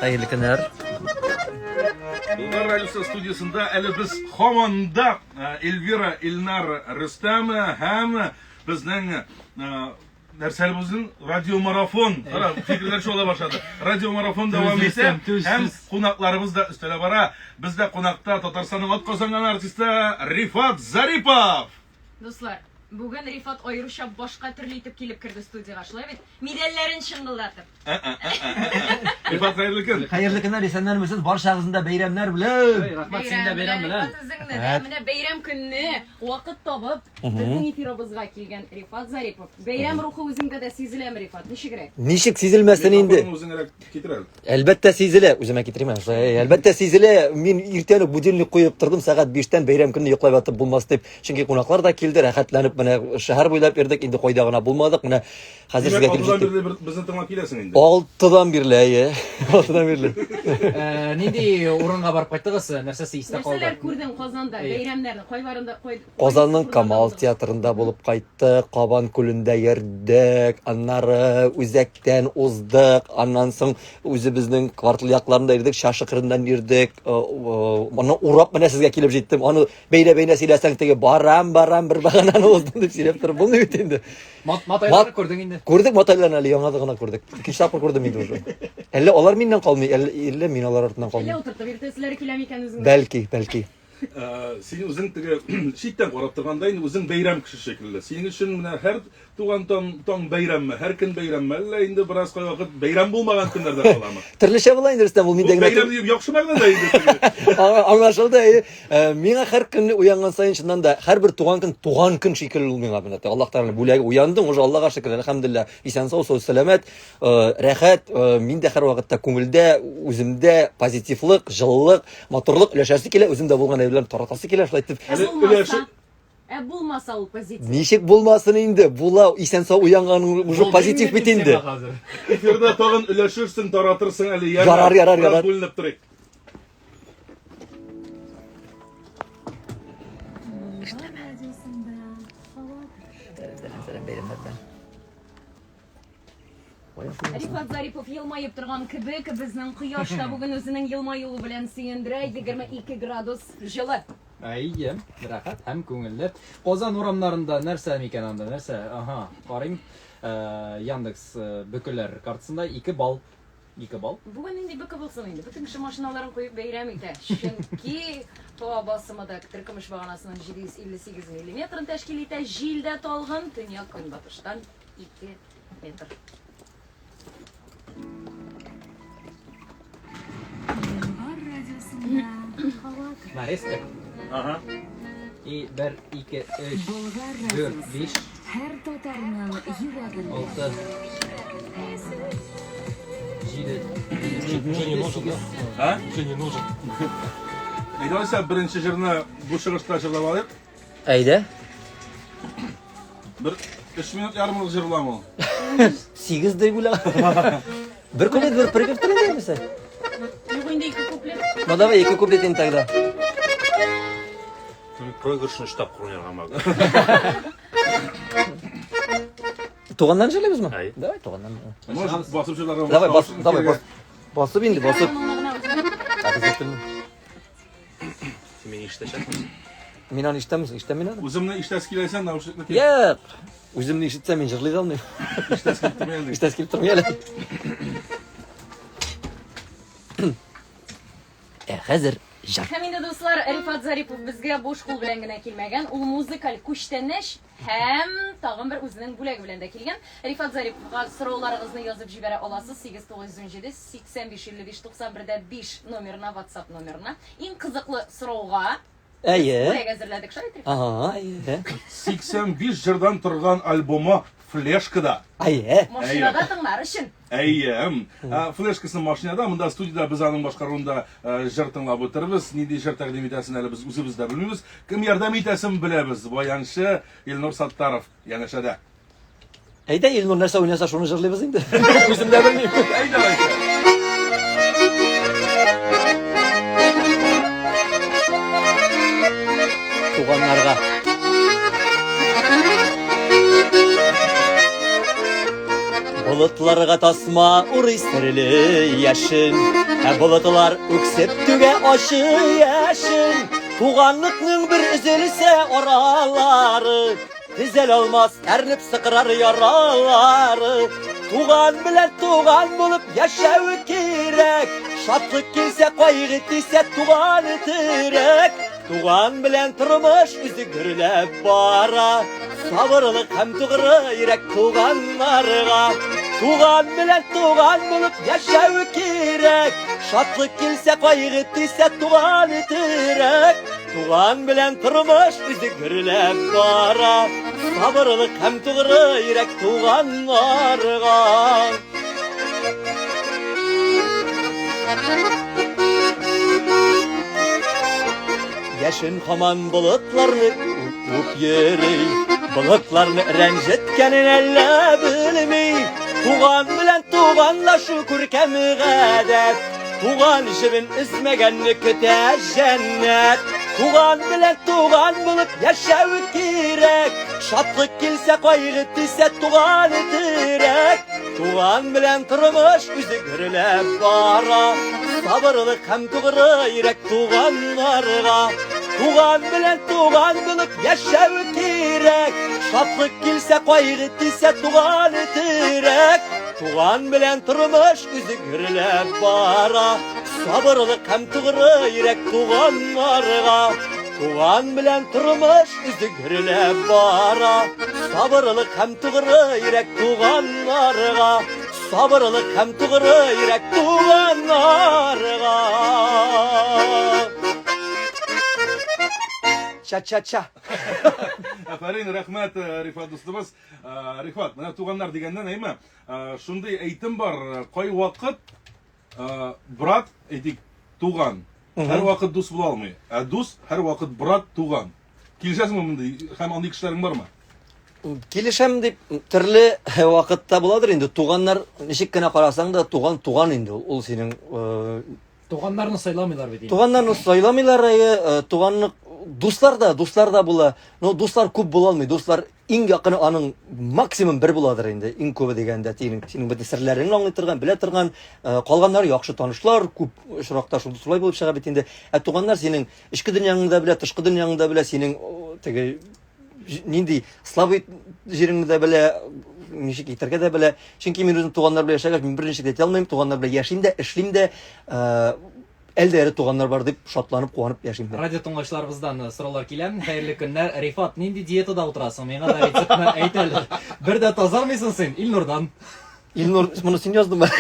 Хәерле көннәр. Болгар радиосы студиясендә әле без һаман да э, Эльвира, Илнар, Рөстәм һәм безнең э, нәрсә әле безнең радиомарафон. Кара, фикерләр чуала башлады. Радиомарафон дәвам итә һәм кунакларыбыз да өстәлә бара. Бездә кунакта Татарстанның атказанган артисты Рифат Зарипов. Дуслар, бүген Рифат аеруча башка төрле итеп килеп керде студиягә, шулай бит? Медальләрен чыңгылдатып. Рифат, хәерле көн. Хәерле көннәр, исәннәрмесез, барчагызны да бәйрәмнәр белән. Рәхмәт, син дә бәйрәм белән. Рифат үзеңне дә. Менә бәйрәм көнне вакыт табып, безнең эфирыбызга килгән Рифат Зарипов. Бәйрәм рухы үзеңдә дә сизеләме, Рифат? Ничегрәк? Ничек сизелмәсен инде? Микрофонны үзеңәрәк китер әле. Әлбәттә сизелә, үземә китерим әле. Шулай, Әлбәттә сизелә. Мин иртән үк будильник куеп тордым, сәгать 5-тән бәйрәм көнне йоклап ятып булмас дип. Чөнки кунаклар да килде, рәхәтләнеп менә шәһәр буйлап йөрдек, инде кайда гына булмадык. Менә хәзер сезгә Димәк, килеп алтыдан җиттек. бирле безне тыңлап киләсең инде. Алтыдан бирле, әйе. Алтыдан бирле. Э, нинди урынга барып кайттыгыз? Нәрсәсе истә калды? Нәрсәләр күрдең Казанда, Әйе. бәйрәмнәрне, кайларында, кай Казанның кайсы Камал урыннарда булдыгыз? театрында булып кайттык, Кабан күлендә йөрдек, аннары үзәктән уздык, аннан соң үзебезнең квартал якларында йөрдек, Чашы кырыннан йөрдек, моны урап менә сезгә килеп җиттем. Аны бәйнә-бәйнә сөйләсәң, теге барам, барам, бер багананы уздым дип сөйләп торып булмый бит инде. Матайларны күрдең инде. Күрдек матайларны әле яңа гына күрдек. Икенче тапкыр күрдем инде уже. Әллә алар миннән калмый, әллә мин алар артыннан Әллә калмыйм. утыртып йөртәселәре килә микән үзеңне? Бәлки, бәлки. Э, син үзең теге читтән карап торганда инде үзең бәйрәм кеше шикелле. Синең өчен менә һәр туган таң, таң бәйрәмме, һәр көн бәйрәмме, әллә инде бераз кайвакыт бәйрәм булмаган көннәр дә каламы? Төрлечә була инде, Рөстәм, ул миндә генә Бәйрәм дип яхшы мәгънәдә инде. Аңлашылды, әйе. Э, миңа һәр көнне уянган саен чыннан да һәрбер туган көн туган көн шикелле ул миңа менә. Аллаһ Тәгаләнең бүләге. Уяндың, уже Аллаһка шөкер, әлхәмдүлилләһ. Исән сау, сау сәламәт. Э, рәхәт, э, мин дә һәрвакытта күңелдә, үземдә позитивлык, җылылык, матурлык өләшәсе килә, үземдә булган әйберләрне таратасы килә, шулай итеп. Ә булмаса? Ә булмаса ул позитив. Ничек булмасын инде? Була, исән сау уянган уже позитив бит инде. Эфирда тагын өләшерсең, таратырсың әле. Ярар, ярар, ярар. Бүленеп торыйк. Сәлам, сәлам, бәйрәмнәр белән. Рифат Зарипов елмаеп торган кебек, безнең кояш та бүген үзенең елмаюы белән сөендерә, 22 градус җылы. Әйе, рәхәт һәм күңелле. Казан урамнарында нәрсә микән анда, нәрсә? Ага, карыйм. Э, Яндекс э, бөкеләр картасында 2 балл. 2 балл. Бүген нинди бөке булсын инде? Бөтен кеше машиналарын куеп бәйрәм итә. Чөнки һава басымы да теркемеш баганасының 758 миллиметрын тәшкил итә. Җил дә талгын, төньяк-көнбатыштан 2 метр. Нарезка. Ага. И 1, 2, 3, 4, 5, Һәр татарның йөрәгендә. 6, 7, 8. А? не нужен. Әйдә, алайса, беренче җырны бу чыгышта җырлап алыйк. Әйдә. Бер 3 минут ярымлык җырлам ул. 8 дип уйлаган. Бер куплет, бер припев инде нәрсә? Юк инде ике куплет. Ну давай ике куплет инде тогда. Проигрышны өч тапкыр уйнарга могу. Туганнан җырлыйбызмы? Әй. Давай туганнан. Может, басып җырларга. Давай бас, давай бас. Басып инде, басып. Моңны гына үзең. Ә, без ишетәме? Син мине ишетәчәксең. Мин аны ишетәм, ишетәм мин аны. Үземне ишетәсе киләсәң, наушникны ки. Юк. Үземне ишетсәм, мин җырлый да алмыйм. Ишетәсе килеп тормый әле. Ишетәсе килеп тормый әле. Ә хәзер җыр. Һәм инде дуслар, Рифат Зарипов безгә буш кул белән генә килмәгән. Ул музыкаль күчтәнәч һәм тагын бер үзенең бүләге белән дә килгән. Рифат Зариповка сорауларыгызны язып җибәрә аласыз 8917 85 55 91 5 номерына, WhatsApp номерына. Иң кызыклы сорауга Әйе. бүләк әзерләдек, шулай бит, Рифат? Ага, әйе. 85 җырдан торган альбомы флешкада. Әйе. Машинада тыңлар өчен. Әйе. Ә, Флешкасын машинада, монда студиядә без аның башкаруында ә, җыр тыңлап үтербез. Нинди җыр тәкъдим итәсен әле без үзебез дә белмибез. Кем ярдәм итәсен беләбез. Баянчы Илнур Саттаров янәшәдә. Әйдә, Илнур нәрсә уйнаса, шуны җырлыйбыз инде. Үзем дә белмим. Әйдә, әйдә. Туганнарга. Болытларга тасма урый серле яшен, Ә болытлар үксеп түгә ачы яшен. Туганлыкның бер өзелсә аралары, Төзәл алмас әрнеп сыкрар яралары. Туган белән туган булып яшәү кирәк. Шатлык килсә, кайгы тисә, туган терәк. Туган белән тормыш үзе гөрләп бара. Сабырлык һәм тугры йөрәк туганнарга. Туган белән туган булып яшәү кирәк. Шатлык килсә, кайгы тисә, туган терәк. Туган белән тормыш үзе гөрләп бара. Сабырлык һәм тугры йөрәк туганнарга. Яшен хаман болытларны үп йөри, болытларны рәнҗеткәнен әллә белми. Туган белән туганлашу күркәм гадәт, туган җебен өзмәгәнне көтә җәннәт. Туган белән туган булып яшәү кирәк, шатлык килсә, кайгы тисә, туган терәк. Туган белән тормыш үзе гөрләп бара. Сабырлык һәм тугры йөрәк туганнарга. Туган белән туган булып яшәү кирәк. Шатлык килсә, кайгы тисә, туган терәк. Туган белән тормыш үзе гөрләп бара. Сабырлык һәм тугры йөрәк туганнарга. Туган белән тормыш үзе гөрләп бара. Сабырлык һәм тугры йөрәк туганнарга. Сабырлык һәм тугры йөрәк туганнарга. Ча-ча-ча. Афәрин, рәхмәт, э, Рифат дустыбыз. Э, Рифат, менә туганнар дигәннән, әйме, э, шундый әйтем бар, кайвакыт Э, брат, әйтик, туган, һәрвакыт дус була алмый. Ә дус һәрвакыт брат, туган. Килешәсеңме мондый һәм андый кешеләрең бармы? Килешәм дип төрле вакытта буладыр инде. Туганнар ничек кенә карасаң да, туган туган инде ул. Ул синең э, Туганнарны сайламыйлар бит инде. Туганнарны сайламыйлар, әйе, э, туганлык дуслар да, дуслар да була. Но дуслар күп була алмый. Дуслар Иң якыны аның максимум бер буладыр инде, иң күбе дигәндә, синең, синең бөтен серләреңне аңлый торган, белә торган, э, калганнары яхшы танышлар, күп очракта шул шулай булып чыга бит инде. Ә туганнар синең эчке дөньяңны да белә, тышкы дөньяңны да белә, синең теге нинди слабый җиреңне дә белә, ничек итәргә дә белә. Чөнки мин үзем туганнар белән яшәгәч, мин берничек дә әйтә алмыйм, туганнар белән яшим дә, эшлим дә, э, Әле дә әле туганнар бар дип шатланып, куанып яшим. Радио тыңлаучыларыбыздан э, сораулар килә. Хәерле көннәр. Рифат, нинди диетада утырасың? Миңа да рецептны әйт әле. Бер дә тазармыйсың син, Илнурдан. Илнур, моны син яздыңмы?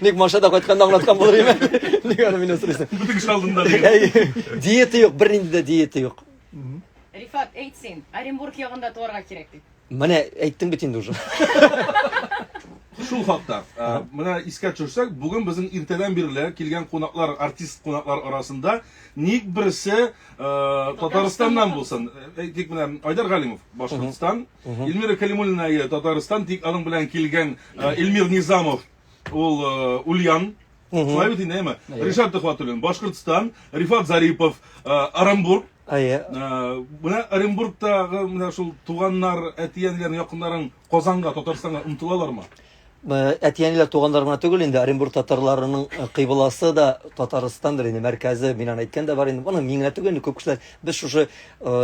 Ник машинада кайтканда аңлаткан булыр идем. Ник аны миннән сорыйсың? Бөтен кеше алдында дигән. Диета юк, бернинди дә диета юк. Рифат, әйт син, Оренбург ягында туарга кирәк дип. Менә әйттең бит инде уже. Шул хакта. Ә, Менә искә төшерсәк, бүген безнең иртәдән бирле килгән кунаклар, артист кунаклар арасында ник берсе э, Татарстаннан булсын. Әйтик, менә Айдар Галимов, Башкортстан, Эльмира Калимуллина әйе, Татарстан, тик аның белән килгән э, Эльмир Низамов, ул э, Ульян. Шулай бит инде, әйеме? Ришат Төхвәтуллин, Башкортстан, Рифат Зарипов, э, Оренбург. Әйе. Э, Менә Оренбургтагы менә шул туганнар, әти-әниләр, якыннарың Казанга, Татарстанга омтылалармы? Э, Әти-әниләр туганнар гына түгел инде, Оренбург татарларының э, кыйбласы да Татарстандыр инде, мәркәзе, мин аны әйткән дә бар инде. Моны мин генә түгел инде, күп кешеләр. Без шушы э,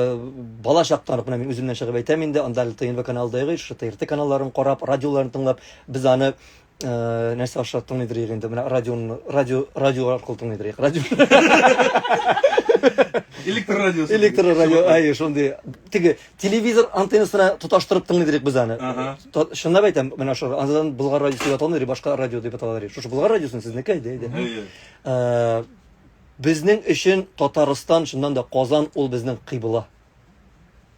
бала чактан ук, менә мин үземнән чыгып әйтәм инде, анда әле ТНВ каналы да юк иде, шушы ТРТ каналларын карап, радиоларын тыңлап, без аны Э, нәрсә аша тыңлыйдыр инде менә радионы радио радио аркылы тыңлыйдыр радио Электр радиосы. Электр радио, әйе, шундый. Теге телевизор антеннасына тоташтырып тыңлыйдыр без аны. Чынлап әйтәм, менә шул андан Болгар радиосы дип аталмый, башка радио дип аталар. Шушы Болгар радиосын сезнеке, әйдә, әйдә. Әйе. Э, безнең өчен Татарстан, чыннан да Казан ул безнең кыйбла.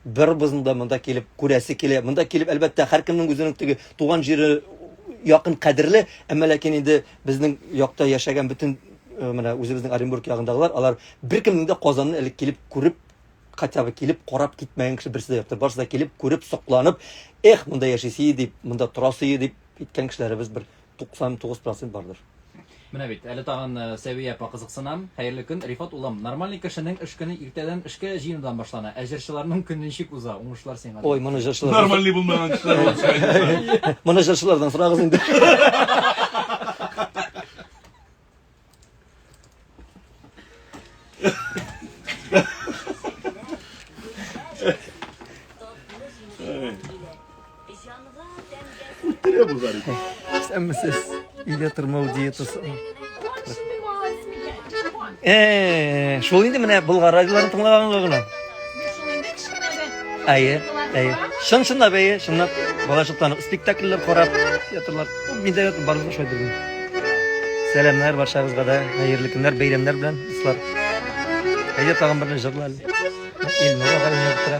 Барыбызның да монда килеп күрәсе килә. Монда килеп, әлбәттә, һәркемнең үзенең теге туган җире якын, кадерле, әмма ләкин инде безнең якта яшәгән бөтен э, менә үзебезнең Оренбург ягындагылар, алар беркемнең дә Казанны элек килеп күреп, хотя бы килеп карап китмәгән кеше берсе дә юктыр. Барысы да килеп күреп, сокланып, эх, монда яшисе дип, монда торасы дип киткән кешеләребез бер 99% бардыр. Менә бит, әле тагын э, Сәвия апа кызыксынам. Хәерле көн, Рифат улым. Нормальный кешенең эш көне иртәдән эшкә җыенудан башлана. Ә җырчыларның көне ничек уза? Уңышлар сиңа. Ой, моны җырчылардан Нормальный булмаган кешеләр булып чыга. Моны җырчылардан сорагыз инде. Үтерә бу Зариф. Исәнмесез. Өйдә тормау диетасы. Э, шул инде менә Болгар радиоларын тыңлаганга гына. Шул инде кечкенәдән. Әйе, әйе. Чын чынлап, әйе, чынлап. Бала чактан ук спектакльләр карап, театрлар. Мин дә барыбыз шулай дөрген. Сәламнәр барчагызга да, хәерле көннәр, бәйрәмнәр белән, дуслар. Әйдә тагын берне җырла әле. Илнур агай уйнап утыра.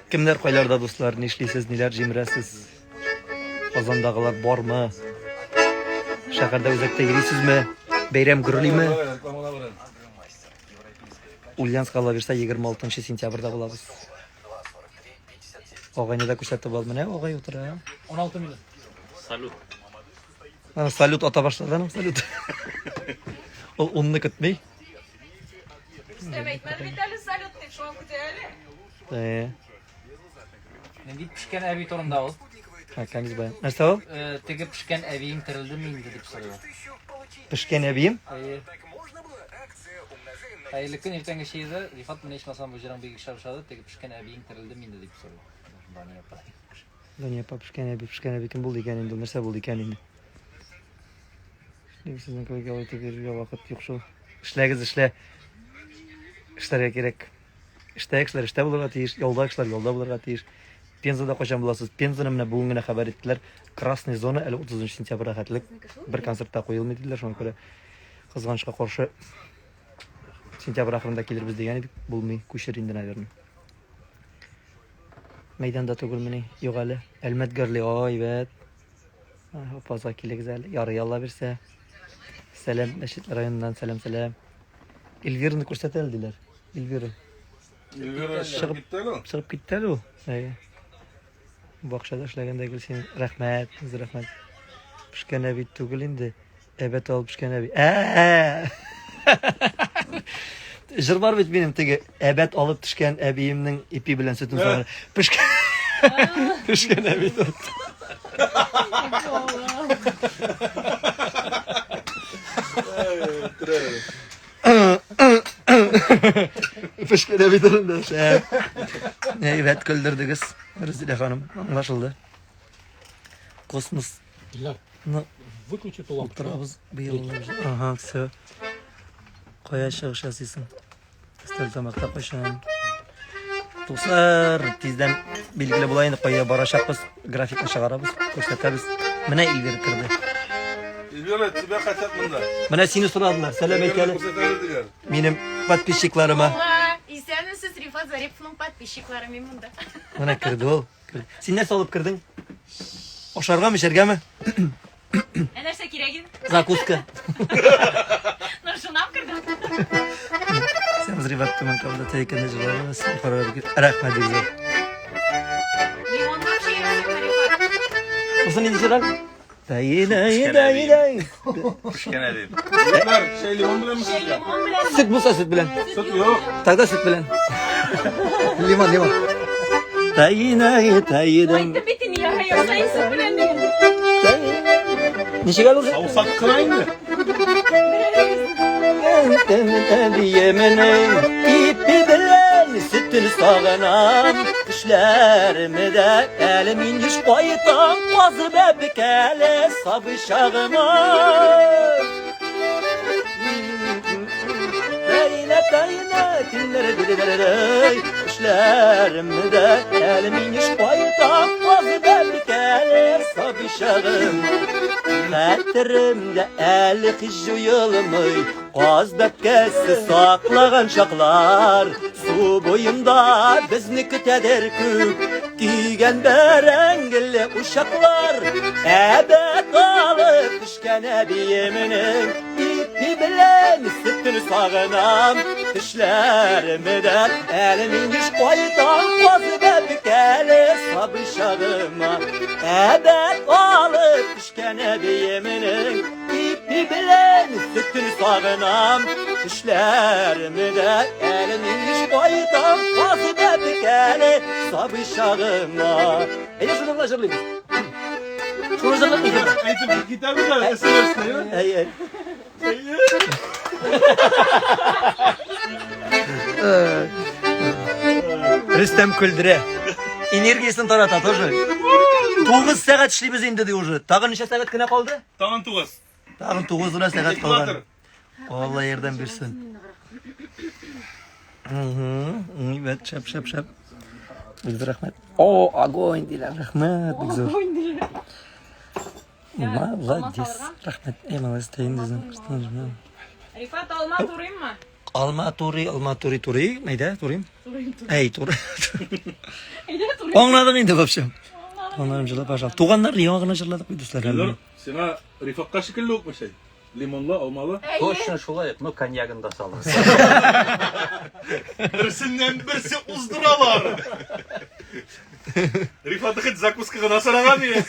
Кемнәр кайларда, дуслар, нишлисез, ниләр җимерәсез? Казандагылар бармы? Шәһәрдә үзәктә йөрисезме? Бәйрәм гөрлиме? Ульяновск алла бирсә 26 сентябрьдә булабыз. Агайны да күрсәтеп ал. Менә агай утыра. 16 минут. Салют. Ана салют ата башлады, аның салют. Ул унны көтми. Рөстәм әйтмәде бит әле салют дип, шуңа көтә әле. Э, Нинди пешкән әби турында ул? ха, Камил баян. Нәрсә ул? Э, Теге пешкән әбиең терелдеме инде дип сорыйлар. Пешкән әбием? Әйе. Хәерле көн, иртәнге чәйдә Рифат менә ичмасам бу җырың бик ошады, теге пешкән әбиең терелдеме инде дип сорый. Дания апа. Дания апа пешкән әби, пешкән әби кем булды икән инде, ул нәрсә булды икән инде? Эшлим сезнең кебек ял итеп йөрергә вакыт юк шул. Эшләгез, эшлә. Эшләргә кирәк. Эштә кешеләр эштә булырга тиеш, ялда кешеләр ялда булырга тиеш. Пензада кайчан буласыз? Пензаны менә бүген генә хәбәр иттеләр. Красный зона әле 30 сентябрьгә хәтлек бер концертта куелмый диделәр. Шуңа күрә кызганычка каршы сентябрь ахырында килербез дигән идек, булмый, күчер инде, наверное. Мәйданда түгелмени? Юк әле. Әлмәт гөрли, ой, әйбәт. Апазга килегез әле. Ярый Алла бирсә. Сәлам, Мәчет районыннан сәлам, сәлам. Эльвираны күрсәт әле диләр. Эльвира. Эльвира чыгып китте әле. Чыгып китте әле ул. Әйе. Бакчада эшләгәндә гел син рәхмәт, зур рәхмәт. Пешкән әби түгел инде. Әбәт алып пешкән әби. Ә! Җыр бар бит минем теге әбәт алып төшкән әбиемнең ипи белән сөтен сагына. Пешкән пешкән әби тот. Пешкән әби турында шәп. Әйбәт көлдердегез, Рузилә ханым. Аңлашылды. Космос. Ну, Выключи эту лампочку. Утырабыз быел. Ага, все. Кая чыгыш ясыйсың? Стәлтамакта кайчан? Дуслар, тиздән билгеле була инде кая барачакбыз, графикны чыгарабыз, күрсәтәбез. Менә Эльвира керде. Эльвира, тебя хотят монда. Менә сине сорадылар. Сәлам әйт әле. Күрсәтәбез диләр. Минем подписчикларыма. Исәнмесез, Рифат Зариповның подписчиклары мин монда. Менә керде ул. Син нәрсә алып кердең? Ашаргамы, эчәргәме? Ә нәрсә кирәк иде? Закуска. Нуршунап кердем. Сәм Рифат Түмән Камда тәйкәне җырларыбыз. Рәхмәт бик зур. Лимонлап чәй ясыйм, Рифат. Бусы нинди җыр әле? Дәй, дәй, дәй, дәй. Пешкән әби. Егетләр, чәй лимон беләнме Чәй сезгә? лимон белән. Сөт булса сөт белән. Сөт юк. Тогда сөт белән. Лимон, лимон. Дәй, дәй, дәй, дәй. Әйттем бит инде, яха ясайын сөт белән дигән. Ничек әле ул? Саусак кына инде. Әбиемнең ипи белән сөтен сагынам. Төшләремдә дә әле мин еш кайтам, казы бәбкәле сабый чагыма. Тәйнә, тәйнә, тиннәре дидеререй. Төшләремдә әле мин еш кайтам, казы бәбкәле сабый чагым. Хәтеремдә әле һич җуелмый, Каз бәбкәсе саклаган чаклар. Су буенда безне көтәдер күк, Көйгән бәрәңгеле учаклар. Әбәт алып төшкән әбиемнең. Ипи белән сөтен сагынам, Төшләремдә әле мин еш кайтам Каз бәбкәле сабый чагыма. Әбәт алып пешкән әбиемнең Ипи белән сөтен сагынам, Төшләремдә әле мин еш кайтам Каз бәбкәле сабый чагыма. Әйдә шуны гына җырлыйбыз. Шуны җырлыйк инде. Әйтеп китәбез әле, SMS-не. Әй, әй. Рөстәм көлдерә. Энергиясен тарата тоже. 9 сәгать эшлибез инде ди уже. Тагын ничә сәгать кенә калды? Тагын 9. Тагын 9 гына сәгать калган. Алла ярдәм бирсен. Әйбәт, шәп, шәп, шәп. Бик зур рәхмәт. О, огонь диләр. Рәхмәт, бик зур. Огонь диләр. Молодец. Рәхмәт. Эй, молодец, тәйин дизен. Рифат, алма турыйммы? Алма турый, алма турый, турый. Әйдә, турыйм. Турыйм, турыйм. Әй, турый. Әйдә, турыйм. Аңладың инде, в общем. Аңладым, җырлап пожалуйста. Туганнар яңа гына җырладык бит, дуслар. Илнур, сиңа Рифатка шикелле үкме чәй? Лимонлы, алмалы. Точно шулай ук, но коньягын да салыгыз. Берсеннән берсе уздыралар. Рифаты хоть закуска гына сораган иде.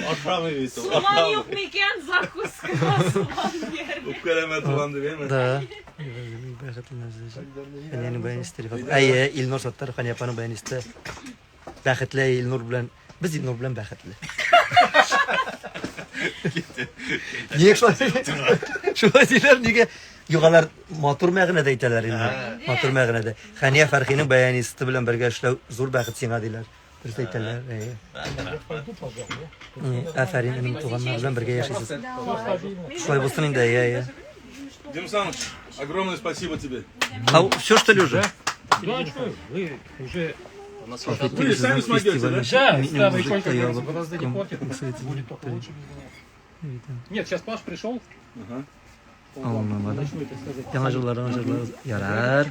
Ашамый бит ул. Суган юк микән закускага суган бир. Үпкәләмә туган дип, әйме? Да. Ханияның баянисты Рифат. Әйе, Илнур Саттаров Хания апаның баянисты. Бәхетле Илнур белән. Без Илнур белән бәхетле. Нигә шулай? Шулай диләр, нигә? Юк, алар матур мәгънәдә әйтәләр инде. Матур мәгънәдә. Хәния Фәрхинең баянисты белән бергә эшләү зур бәхет сиңа диләр. Дөрес әйтәләр. Әйе. Афәрин, энем, туганнар белән бергә яшисез. Шулай булсын инде, әйе, әйе. Дим Саныч, огромное спасибо тебе. А все что ли уже? Да, что, вы уже... Вы сами смогете, да? Да, старый конь, как говорится, борозды не портит, будет только лучше без меня. Нет, сейчас Паш пришел. Аңлamadım. Ночной, так сказать. Яңа җырлар, яңа җырлар. Ярар.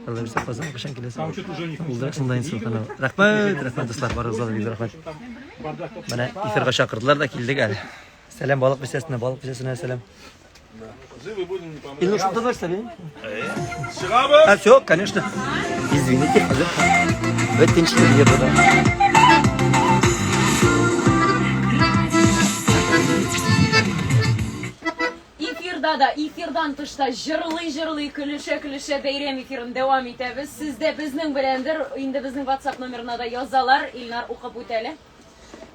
Алла бирсә Казан кашан киләсең. Там что-то уже у них Булдырасың да инде султан. Рәхмәт, рәхмәт дуслар, барыгызга да бик рәхмәт. Там бардак тот. Менә эфирга чакырдылар да килдек әле. Сәлам балык бисәсенә, балык бисәсенә сәлам. Живы будем, не помрем. Илнур, шунда нәрсә бин? Чыгабыз! А, все, конечно. Извините, хәзер. Бөтен ебуда. Эфирда да, эфирдан тыш та җырлый-җырлый, көлешә-көлешә бәйрәм эфирын дәвам итәбез. Сез дә безнең беләндер, инде безнең WhatsApp номерына да язалар. Илнар укып үт әле.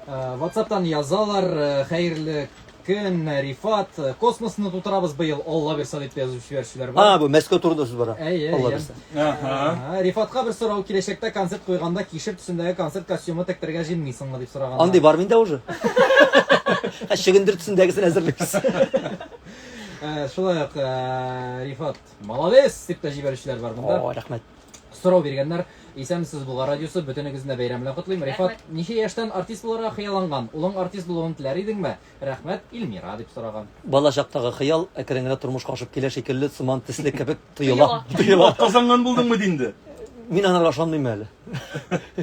WhatsApp'тан язалар, хәерле көн, Рифат, космосны тутырабыз быел, Алла бирса дип язып җибәрүчеләр бар. А, бу Мәскәү турында сүз бара. Әйе, Алла әйе. бирса. Ага. Рифатка бер сорау, киләчәктә концерт куйганда кишер төсендәге концерт костюмы тектерергә җыенмыйсыңмы дип сораганнар. Андый бар миндә уже. Ә чөгендер төсендәгесен әзерлибез. Шулай ук Рифат, молодец дип тә җибәрүчеләр бар монда. О, рәхмәт. Сорау биргәннәр. Исәнмесез, Болгар радиосы, бөтенегезне дә бәйрәм белән котлыйм. Рифат, ничә яшьтән артист булырга хыялланган? Улың артист булуын теләр идеңме? Рәхмәт, Илмира дип сораган. Бала чактагы хыял әкрен генә тормышка ашып килә шикелле, сыман төсле кебек тоела. Тоела. Казанган булдыңмы ди инде? Мин анарга ышанмыйм әле.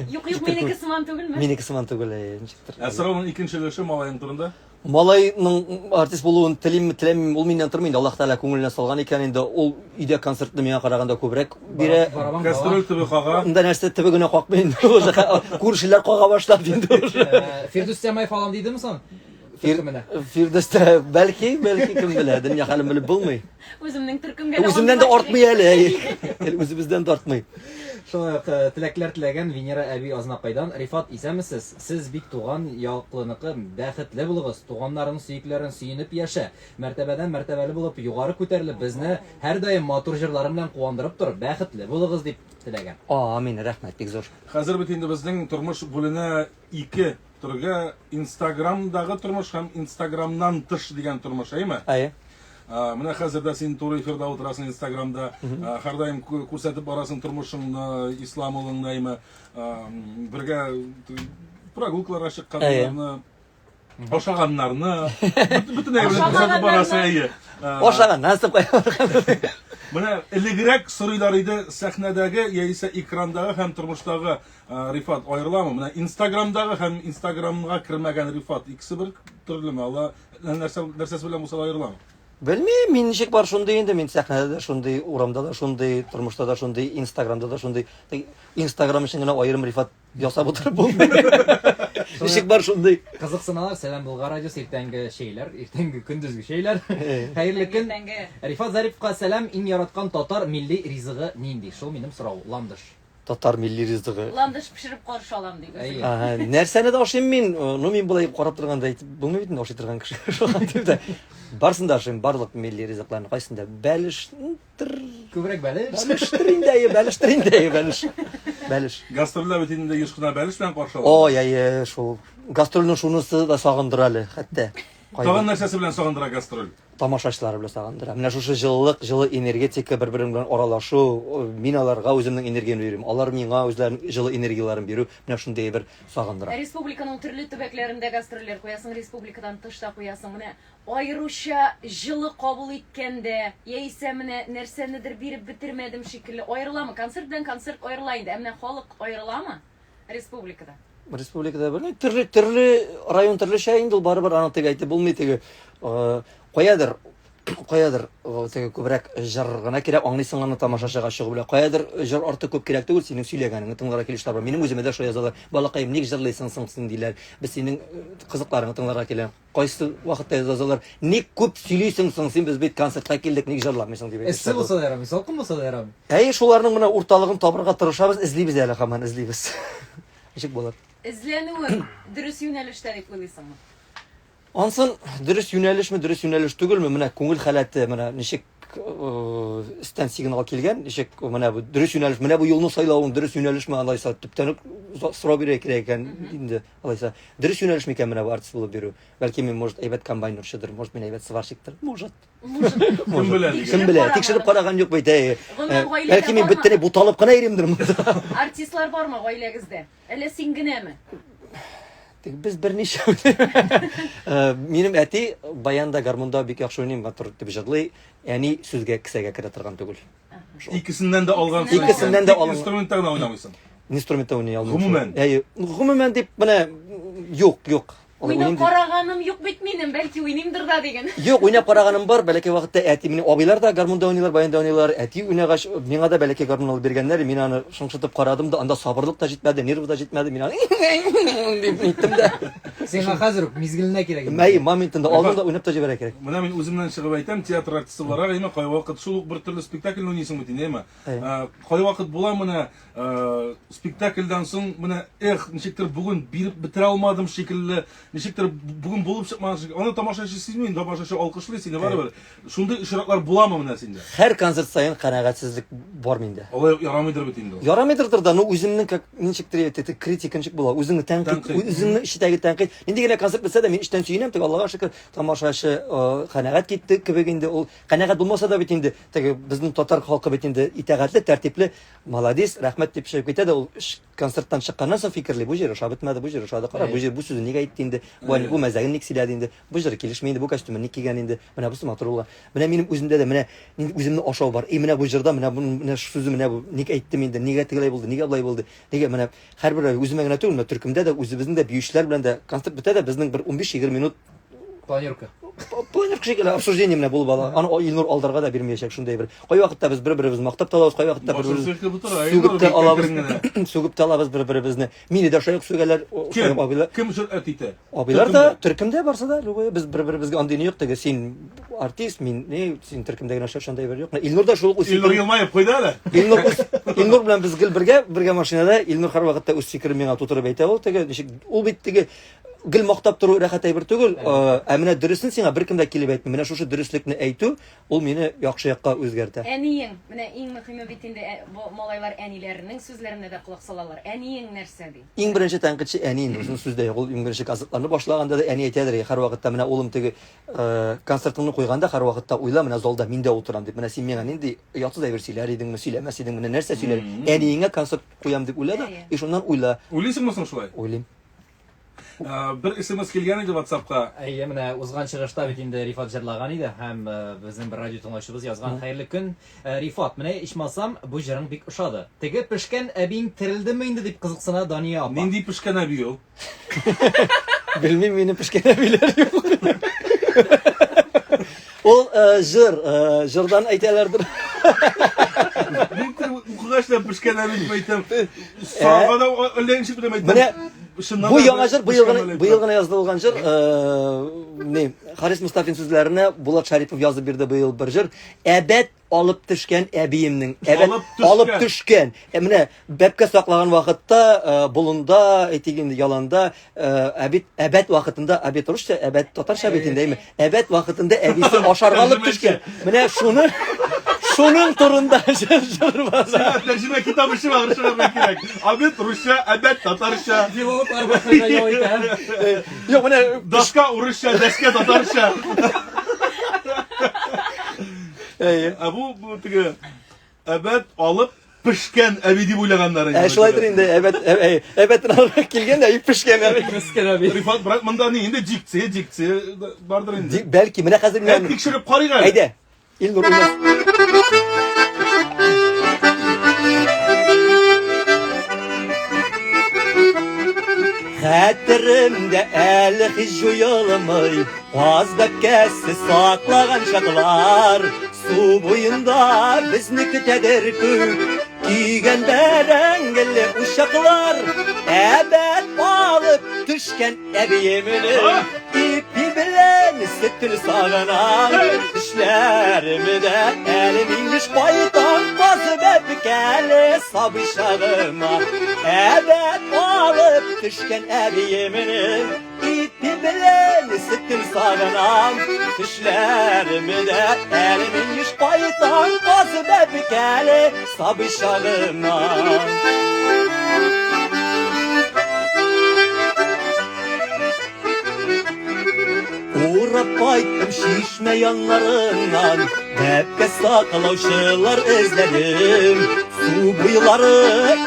Юк, юк, минеке сыман түгелме? Минеке сыман түгел, әйе, ничектер. Ә сорауның икенче өлеше малаең турында. Малайның артист булуын телимме, теләмим, ул миннән тормый инде. Аллаһ Тәгалә күңеленә салган икән инде, ул өйдә концертны миңа караганда күбрәк бирә. Барабан Гастроль кага. төбе кага. Монда нәрсә төбе генә какмый инде уже. Күршеләр кага башлады инде уже. Фирдүс Тямаев алам дидеме соң? Төркеменә. Фирдүс тә бәлки, бәлки кем белә, дөнья хәлен белеп булмый. Үземнең төркемгә дә Үземнән дә алдылар артмый әле, әй. Әле үзебездән дә артмый. Шулай ук теләкләр теләгән Венера әби Азнакайдан. Рифат, исәнмесез? Сез бик туган яклыныкы, бәхетле булыгыз, туганнарың, сөекләрең сөенеп яшә. Мәртәбәдән мәртәбәле булып, югары күтәрелеп, безне һәрдаим матур җырларың белән куандырып тор, бәхетле булыгыз, дип теләгән. Амин, рәхмәт, бик зур. Хәзер бит инде безнең тормыш бүленә ике төргә, Инстаграмдагы тормыш һәм Инстаграмнан тыш дигән тормыш, әйеме? Әйе. Менә хәзер дә син туры эфирда утырасың Инстаграмда, һәрдаим күрсәтеп барасың тормышыңны, ислам улыңны, әйеме? Бергә прогулкаларга чыкканнарны, ашаганнарны, бөтен әйберне күрсәтеп барасың, әйе. Ашаганнан соң кая Менә элегрәк сорыйлар иде, сәхнәдәге яисә экрандагы һәм тормыштагы Рифат аерыламы? Менә Инстаграмдагы һәм Инстаграмга кермәгән Рифат икесе бер төрлеме? Алла нәрсә нәрсәсе белән булса да аерыламы? Белмим, мин ничек бар шундый инде, мин сәхнәдә дә шундый, урамда да шундый, тормышта да шундый, Инстаграмда да шундый. Инстаграм өчен генә аерым Рифат ясап утырып булмый. Ничек бар шундый. Кызыксыналар, Сәлам Болгар радиосы иртәнге чәйләр, иртәнге көндезге чәйләр. Хәерле көн. Рифат Зариповка сәлам, иң яраткан татар милли ризыгы нинди? Шул минем сорау, Ландыш. Татар милли ризыгы. Ландыш пешереп каршы алам ди үзен. Ага, нәрсәне дә ашыйм мин? Ну, мин болай карап торганда әйтеп булмый бит инде ашый торган кеше. Шулай дип тә. Барсын да ашыйм, барлык милли ризыкларны. Кайсын да бәлештер. Күбрәк бәлеш. Бәлештер инде, әйе, бәлештер инде, әйе, бәлеш. Бәлеш. Гастрольдә бит инде еш кына бәлеш белән каршы алалар. Ой, әйе, шул. Гастрольнең шунысы да сагындыра әле, хәтта. Тагын нәрсәсе белән сагындыра гастроль? Тамашачылары белән сагындыра. Менә шушы җылылык, җылы энергетика, бер-берең белән аралашу, мин аларга үземнең энергиямне бирәм, алар миңа үзләренең җылы энергияләрен бирү, менә шундый әйбер сагындыра. Республиканың төрле төбәкләрендә гастрольләр куясың, республикадан тыш та куясың. Менә аеруча җылы кабул иткәндә, яисә менә нәрсәнедер биреп бетермәдем шикелле, аерыламы? Концерт белән концерт аерыла инде, ә менә халык аерыламы республикада? Республикада белмим, төрле төрле район төрлечә инде ул барыбер аны теге әйтеп булмый теге э, каядыр каядыр э, теге күбрәк җыр гына кирәк, аңлыйсың аны тамашачыга чыгу белән. Каядыр җыр артык күп кирәк түгел, синең сөйләгәнеңне тыңларга килүчеләр бар. Минем үземә дә шулай язалар. Балакаем, ник җырлыйсың соң син диләр. Без синең э, кызыкларыңны тыңларга киләм. Кайсы вакытта язалар, ник күп сөйлисең соң син, без бит концертка килдек, ник җырламыйсың дип Эссе булса да ярамый, салкын булса да ярамый. Әйе, шуларның менә урталыгын табырга тырышабыз, эзлибез әле һаман эзлибез. Ничек булыр? Эзләнүең дөрес юнәлештә дип уйлыйсыңмы? Ансын дөрес юнәлешме, дөрес юнәлеш түгелме, менә күңел халәте, менә ничек өстән сигнал килгән, ничек менә бу дөрес юнәлеш, менә бу юлны сайлавың дөрес юнәлешме, алайса төптән үк сорау бирергә кирәк икән инде. Алайса, дөрес юнәлеш микән менә бу артист булып йөрү? Бәлки мин, может, әйбәт комбайнерчыдыр, может, мин әйбәт сварщиктыр, может. Может. Кем белә дигән. Кем белә, тикшереп караган юк бит, әй. Гомумән, гаиләдә Бәлки мин бармы? бөтенләй буталып кына йөримдер монда. Артистлар бармы гаиләгездә? Әллә син генәме? Тик без берничә. Минем әти баянда, гармунда бик яхшы уйный, матур итеп җырлый. Әни сүзгә кесәгә керә торган түгел. Икесеннән дә алгансың. Икесеннән дә алган. Инструментта гына уйнамыйсың. Инструментта уйный алмыйм. Гомумән. Әйе. Гомумән дип менә юк, юк. Алай Уйнап уйныйм дип. караганым юк бит минем, бәлки уйныймдыр да диген. Юк, уйнап караганым бар. Бәләкәй вакытта әти, минем абыйлар да гармунда уйныйлар, баянда уйныйлар. Әти уйнагач, миңа да бәләкәй гармун алып биргәннәр. Мин аны шыңшытып карадым да, анда сабырлык та җитмәде, нервы да җитмәде. Мин аны дип ниттем дә. Сиңа хәзер үк мизгеленә кирәк инде. Мәй, моментында алдым да уйнап та җибәрә кирәк. Менә мин үземнән чыгып әйтәм, театр артисты буларак, әйме, кайвакыт шул ук бер төрле спектакльне уйныйсың бит инде, әйме. Кайвакыт була менә спектакльдән соң менә эх, ничектер бүген биреп бетерә алмадым шикелле, ничектер бүген булып чыкмаган шикелле. Аны тамашачы сизми, тамашачы алкышлый сине барыбер. Шундый очраклар буламы менә синдә? Һәр концерт саен канәгатьсезлек бар миндә. Алай ук ярамыйдыр бит инде ул. Ярамыйдырдыр да, но үземнең как ничектер әйтә, критика ничек була? Үзеңне тәнкыйть, Тәнкыйть. үзеңнең эчтәге тәнкыйть. Нинди генә концерт бетсә дә, мин эчтән сөенәм, теге Аллага шөкер, тамашачы канәгать китте кебек инде ул. Канәгать булмаса да бит инде, теге безнең татар халкы бит инде итагатьле, тәртипле, молодец, рәхмәт дип чыгып китә дә ул концерттан чыкканнан соң фикерли, бу җыр ошап бетмәде, бу җыр ошады, кара, бу җыр бу сүзне нигә әйтте инде, бу бу мәзәген ник сөйләде инде, бу җыр килешми инде, бу костюмын ник кигән инде, менә бусы матур булган. Менә минем үземдә дә менә нинди үземне ашау бар. И менә бу җырда менә бу менә шу сүзе менә бу ник әйттем инде, нигә тегеләй булды, нигә болай булды, нигә менә һәрбер үземә генә түгел, менә төркемдә дә үзебезнең дә биючеләр белән дә концерт бетә дә безнең бер 15-20 минут Планерка. Планерка шикелле обсуждение менә булып ала. Аны Илнур алдарга да бирмәячәк шундый бер. Кайвакытта без бер-беребезне мактап та алабыз, кайвакытта бер-беребезне сүгеп тә алабыз. Сүгеп тә алабыз бер-беребезне. Мине дә шулай ук сүгәләр, шулай ук абыйлар. Кем җөрьәт итә? Абыйлар да, төркемдә барсы да, любой без бер-беребезгә андый ни юк, теге син артист, мин ни, син төркемдә генә эшләүче андый бер юк. Илнур да шул ук үз Илнур елмаеп куйды әле. Илнур үз Илнур белән без гел бергә, бергә машинада, Илнур һәрвакытта үз фикерен миңа тутырып әйтә ул, теге ничек, ул бит теге гел мактап тору рәхәт әйбер түгел, ә менә дөресен сиңа беркем дә килеп әйтми. Менә шушы дөреслекне әйтү, ул мине яхшы якка үзгәртә. Әниең, менә иң мөһиме бит инде, малайлар әниләренең сүзләренә дә колак салалар. Әниең нәрсә ди? Иң беренче тәнкыйтьче әни инде, шуның сүз дә юк. Ул иң беренче концертларны башлаганда да әни әйтәдер, һәрвакытта менә улым теге концертыңны куйганда һәрвакытта уйла, менә залда мин дә утырам дип. Менә син миңа нинди оятсыз әйбер сөйләр идеңме, сөйләмәс идеңме, менә нәрсә сөйләр? Әниеңә концерт куям дип уйла да, и шуннан уйла. Уйлыйсыңмы соң шулай? Уйлыйм. Бер смс килгән иде WhatsApp-ка. Әйе, менә узган чыгышта бит инде Рифат җырлаган иде һәм безнең бер радио тыңлаучыбыз язган хәерле көн. Рифат, менә ичмасам бу җырың бик ошады. Теге пешкән әбиң терелдеме инде дип кызыксына Дания апа. Нинди пешкән әби ул? Белмим, минем пешкән әбиләр юк. Ул җыр, җырдан әйтәләрдер. Мин укыгач та пешкән әби дип әйтәм. Сорарга да әллә ничек беләм әйтәм. Менә бу яңа җыр быел гына быел гына язылган җыр, ни, Харис Мустафин сүзләренә Булат Шарипов язып бирде быел бер җыр. Әбәт алып төшкән әбиемнең. Әбәт алып төшкән. Ә менә бәбкә саклаган вакытта, болында, әйтик инде, яланда, әбит әбәт вакытында, әбит русча, әбәт татарча бит инде, әйме? Әбәт вакытында әбисе ашарга алып төшкән. Менә шуны шуның турында җыр җыр бар. Сиңа тәрҗемә китабы чыгарырга кирәк. Обед русча, әбәт татарча. Филологлар башка ял итә. Юк, менә доска урысча, дәскә татарча. Әйе. Ә бу, бу теге әбәт алып пешкән әби дип уйлаганнар инде. Ә шулайдыр инде, әбәт әбәтен алып килгән дә пешкән әби. Пешкән әби. Рифат, брат, монда ни инде дикция, дикция бардыр инде. Бәлки, менә хәзер мин тикшереп карыйк әле. Әйдә. Илнур уйнас. Хәтеремдә әле һич җуелмый Каз бәбкәсе саклаган чаклар. Су буенда безне көтәдер күк Көйгән бәрәңгеле учаклар. Әбәт алып төшкән әбиемнең Ипи белән сөтен сагынам. Төшләремдә әле мин еш кайтам Каз бәбкәле сабый чагыма. Әбәт алып төшкән әбиемнең Ипи белән сөтен сагынам. Төшләремдә әле мин еш кайтам Каз бәбкәле сабый чагыма. Урап кайттым чишмә яннарыннан, Бәбкә саклаучылар эзләдем. Су буйлары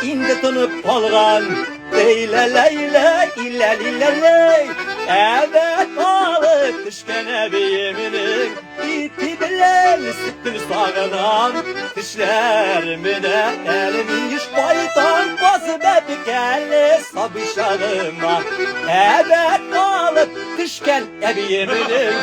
инде тынып калган, Ләй-лә-ләй-лә, илә-лилә-ләй. Әбәт алып төшкән әбиемнең Ипи белән сөтен сагынам. Төшләремдә әле мин еш кайтам Каз бәбкәле сабый чагыма. Әбәт алып төшкән әбиемнең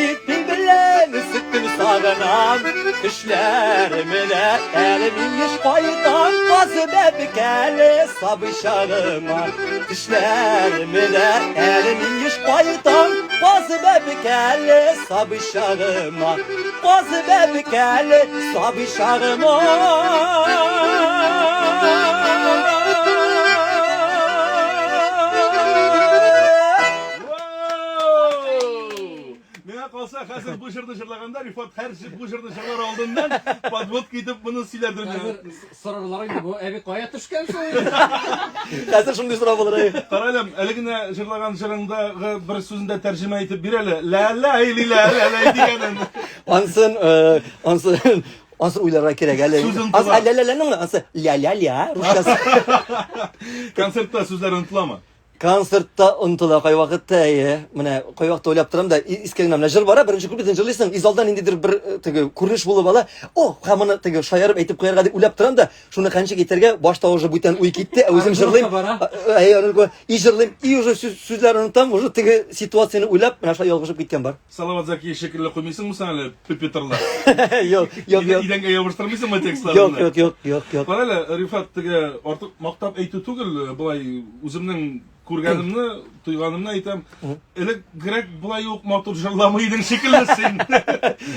Ипи белән сөтен сагынам. Төшләремдә әле мин еш кайтам Каз бәбкәле сабый чагыма. Төшләремдә әле мин еш кайтам Каз бәбкәле сабый чагыма. Каз бәбкәле сабый чагыма. Миңа калса, хәзер бу җырны җырлаганда Рифат һәр бу җырны җырлар алдыннан подводка итеп моны сөйләрдер. Хәзер сорарлар инде, бу әби кая төшкән соң? Хәзер шундый сорау булыр. Әй. Каралем, әле генә җырлаган җырыңдагы бер сүзен дә тәрҗемә итеп бир әле. Ла-ла или ла-ла-ла дигәнен. Ансын, ансын, ансын уйларга кирәк әле. Сүз онытыла. Ансы ля-ля-ля-ның, ансы ля-ля-ля русчасы. Концертта сүзләр онытыламы? Концертта онытыла кайвакытта, әйе. Менә кайвакытта уйлап торам да, искә генә менә җыр бара, беренче куплетын җырлыйсың, и залда ниндидер бер теге күренеш булып ала. О, һәм моны теге шаярып әйтеп куярга дип уйлап торам да, шуны ничек әйтергә, башта уже бүтән уй китте, ә үзем җырлыйм. Әйе, аны и җырлыйм, и уже сүзләрен онытам, уже теге ситуацияне уйлап, менә шулай ялгышып киткән бар. Салават Зәки шикелле куймыйсыңмы соң әле пюпитрлар? Юк, юк, юк. Идәнгә ябыштырмыйсыңмы текстларны? Юк, юк, юк, юк, юк. Кара әле, Рифат, теге артык мактап әйтү түгел, болай үземнең күргәнемне, тойганымны әйтәм. Элек грек болай ук матур җырламый идең шикелле син.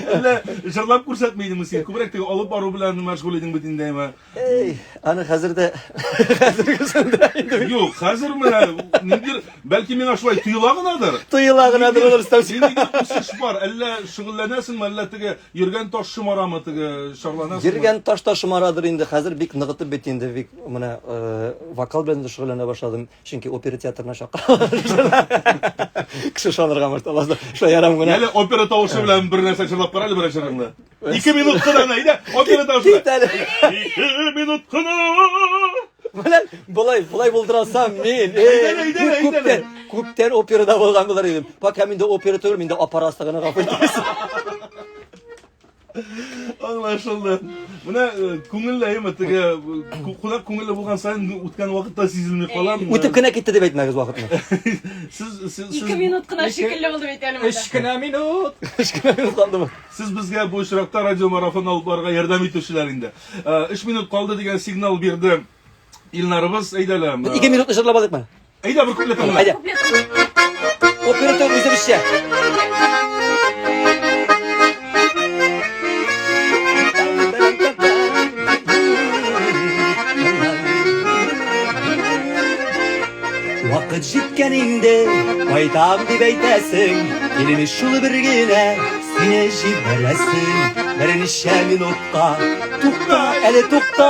Әллә җырлап күрсәтми идеңме син? Күбрәк теге алып бару белән мәшгуль идең бит инде, әйме? Эй, аны хәзер дә хәзергесен дә инде. Юк, хәзер менә ниндидер, бәлки миңа шулай тоела гынадыр. Тоела гынадыр, ул Рөстәм. Ниндидер үсеш бар, әллә шөгыльләнәсеңме, әллә теге йөргән таш шомарамы, теге шарланасыңмы? Йөргән таш та шомарадыр инде, хәзер бик ныгытып бит инде, бик менә вокал белән дә шөгыльләнә башладым. Чөнки опера театрына чакыралар. Кеше ышанырга морталаса, шаярам гына. Әле опера тавышы белән бер нәрсә җырлап кара әле берәр җырыңны. 2 минут кына, әйдә, опера тавышы. Кит әле. 2 минут кына. Менә болай, болай булдырасам мин. Күптән, күптән операда булган булыр идем. Пока миндә опера түгел, миндә апарасы гына гафу итегез. Аңлашылды. Менә күңелле әйеме теге кунак күңелле булган саен үткән вакыт та сизелми кала. Үтеп кенә китте дип әйтмәгез вакытны. Сез сез Ике минут кына шикелле булды бит әле монда. Өч кенә минут. Өч кенә минут калдымы? Сез безгә бу очракта радиомарафон алып барырга ярдәм итүчеләр инде. Өч минут калды дигән сигнал бирде Илнарыбыз. Әйдә әле. Ике минутны җырлап алыйкмы? Әйдә бер куплет гына. Әйдә. Оператор үзебезчә. Вакыт җиткән инде, кайтам дип әйтәсең, Килми шул бер генә, сине җибәрәсең. Берничә минутка, тукта, әле тукта,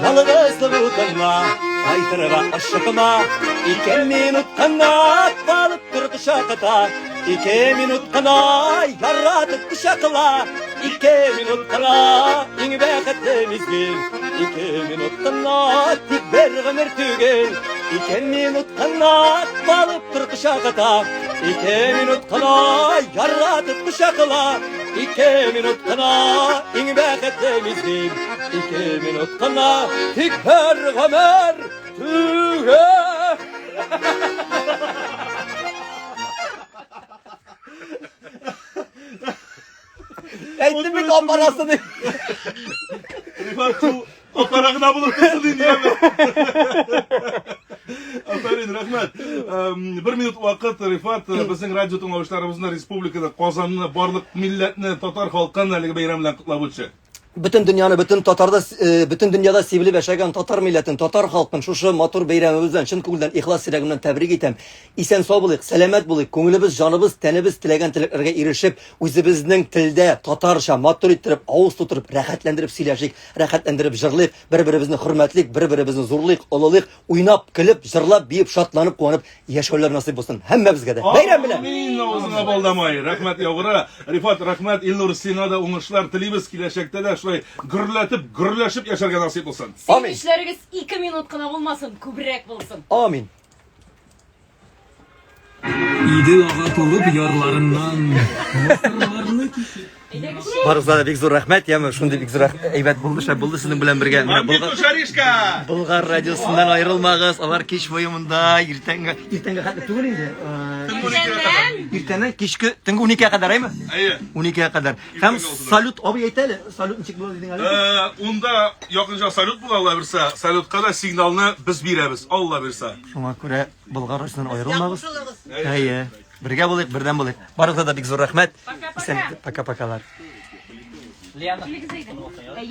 ялгызлык утыңа, кайтырга ашыкма. Ике минут кына калып тор кочакта, ике минут кына яратып кочакла, ике минут кына иң бәхетле мизгел, ике минут кына тик бер гомер түгел, ике минут кына калып тор кочакта, ике минут кына яратып кочакла, ике минут кына иң бәхетле мизгел, ике минут кына тик бер гомер түгел. Әйттем бит апарасы дип. Рифат шул апара гына булып торсын инде. Афәрин, рәхмәт. Бер минут вакыт, Рифат, безнең радио тыңлаучыларыбызны республикада, Казанны, барлык милләтне, татар халкын әлеге бәйрәм белән котлап үтче. Бөтен дөньяны, бөтен татарда, бөтен дөньяда сибелеп яшәгән татар милләтен, татар халкын шушы матур бәйрәмебез белән чын күңелдән, ихлас йөрәгемнән тәбрик итәм. Исән сау булыйк, сәламәт булыйк, күңелебез, җаныбыз, тәнебез теләгән теләкләргә ирешеп, үзебезнең телдә татарча матур иттереп, авыз тутырып, рәхәтләндереп сөйләшик, рәхәтләндереп җырлыйк, бер-беребезне хөрмәтлик, бер-беребезне зурлыйк, олылыйк, Уйнап, көлеп, җырлап, биеп, шатланып, куанып яшәүләр насыйп булсын һәммәбезгә дә. Бәйрәм белән! Амин, авызыңа бал да май. Рәхмәт яугыры. Рифат, рәхмәт. Илнур, сиңа да уңышлар телибез. Киләчәктә дә шулай гөрләтеп, гөрләшеп яшәргә насыйп булсын. Амин. Сөенечләрегез ике минут кына булмасын, күбрәк булсын. Амин. Идел ага тулып ярларыннан, Мысырларны кичеп. Барыгызга да бик зур рәхмәт, яме, шундый бик зур әйбәт булды, шәп булды сезнең белән бергә. Менә Болгар, Шаришка! Болгар радиосыннан аерылмагыз, алар кич буе монда, иртәнге, иртәнге хәтле түгел инде. Иртәннән? Иртәннән кичке төнге 12-гә кадәр, әйме? Әйе. 12-гә кадәр. Һәм салют абый әйтә әле, салют ничек була дидең әле? Унда якынча салют була, Алла бирсә. Салютка да сигналны без бирәбез, Алла бирсә. Шуңа күрә Болгар радиосыннан аерылмагыз. Әйе. Бергә булыйк, бердәм булыйк. Барыгызга да бик зур рәхмәт. Пока-пока. Пока-покалар. Лиана. Килегез әйдә. Әйе.